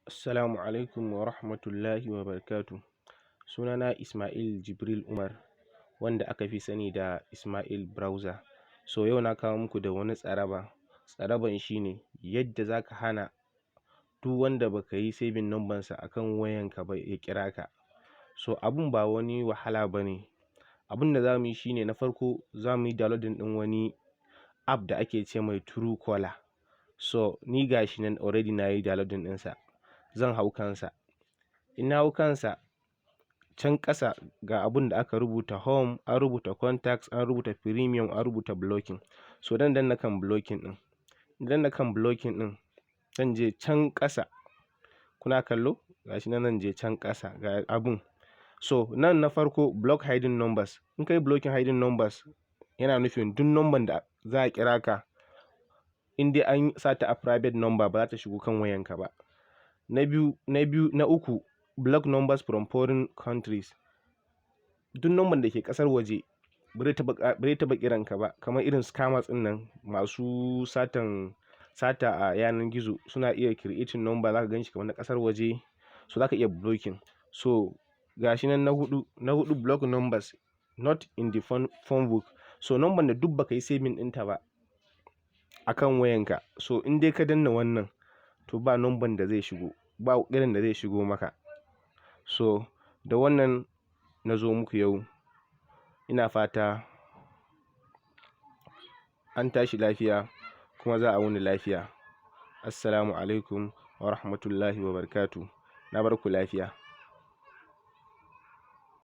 Assalamu alaikum wa rahmatullahi wa barakatuh. Sunana Ismail Jibril Umar, wanda aka fi sani da Ismail Browser. So yau na kawo muku da wani tsaraba. Tsaraban shine yadda za ka hana duk wanda baka yi saving number sa akan wayanka ba ya kira ka. So abun ba wani wahala ba ne. Abun da za mu yi shine, na farko za mu yi downloading ɗin wani app da ake ce mai Truecaller. So ni gashi nan already na yi downloading ɗinsa. Zan hau kansa. In na hau kansa, can ƙasa ga abun da aka rubuta home, an rubuta contacts, an rubuta premium, an rubuta blocking. So dan danna kan blocking ɗin. Idan na kan blocking ɗin, zan je can ƙasa. Kuna kallo? Gashi nan, zan je can ƙasa ga abun. So nan na farko, block hiding numbers. In kai blocking hiding numbers, yana nufin duk number da za a kira ka, in dai an sa ta a private number, ba za ta shigo kan wayanka ba. Na biyu, na uku, block numbers from foreign countries. Duk number da ke ƙasar waje ba zai taɓa kiran ka ba, kamar irin scammers ɗin nan masu satan sata a yanar gizo, suna iya creating number, za ka gan shi kamar na ƙasar waje, so za ka iya blocking. So gashi nan na huɗu, block numbers not in the phone book. So number da duk baka yi saving ɗinta ba akan wayanka, so in dai ka danna wannan, to ba number da zai shigo, ba kiran da zai shigo maka. So da wannan na zo muku yau. Ina fata an tashi lafiya kuma za a wuni lafiya. Assalamu alaikum wa rahmatullahi wa barakatuh. Na bar ku lafiya.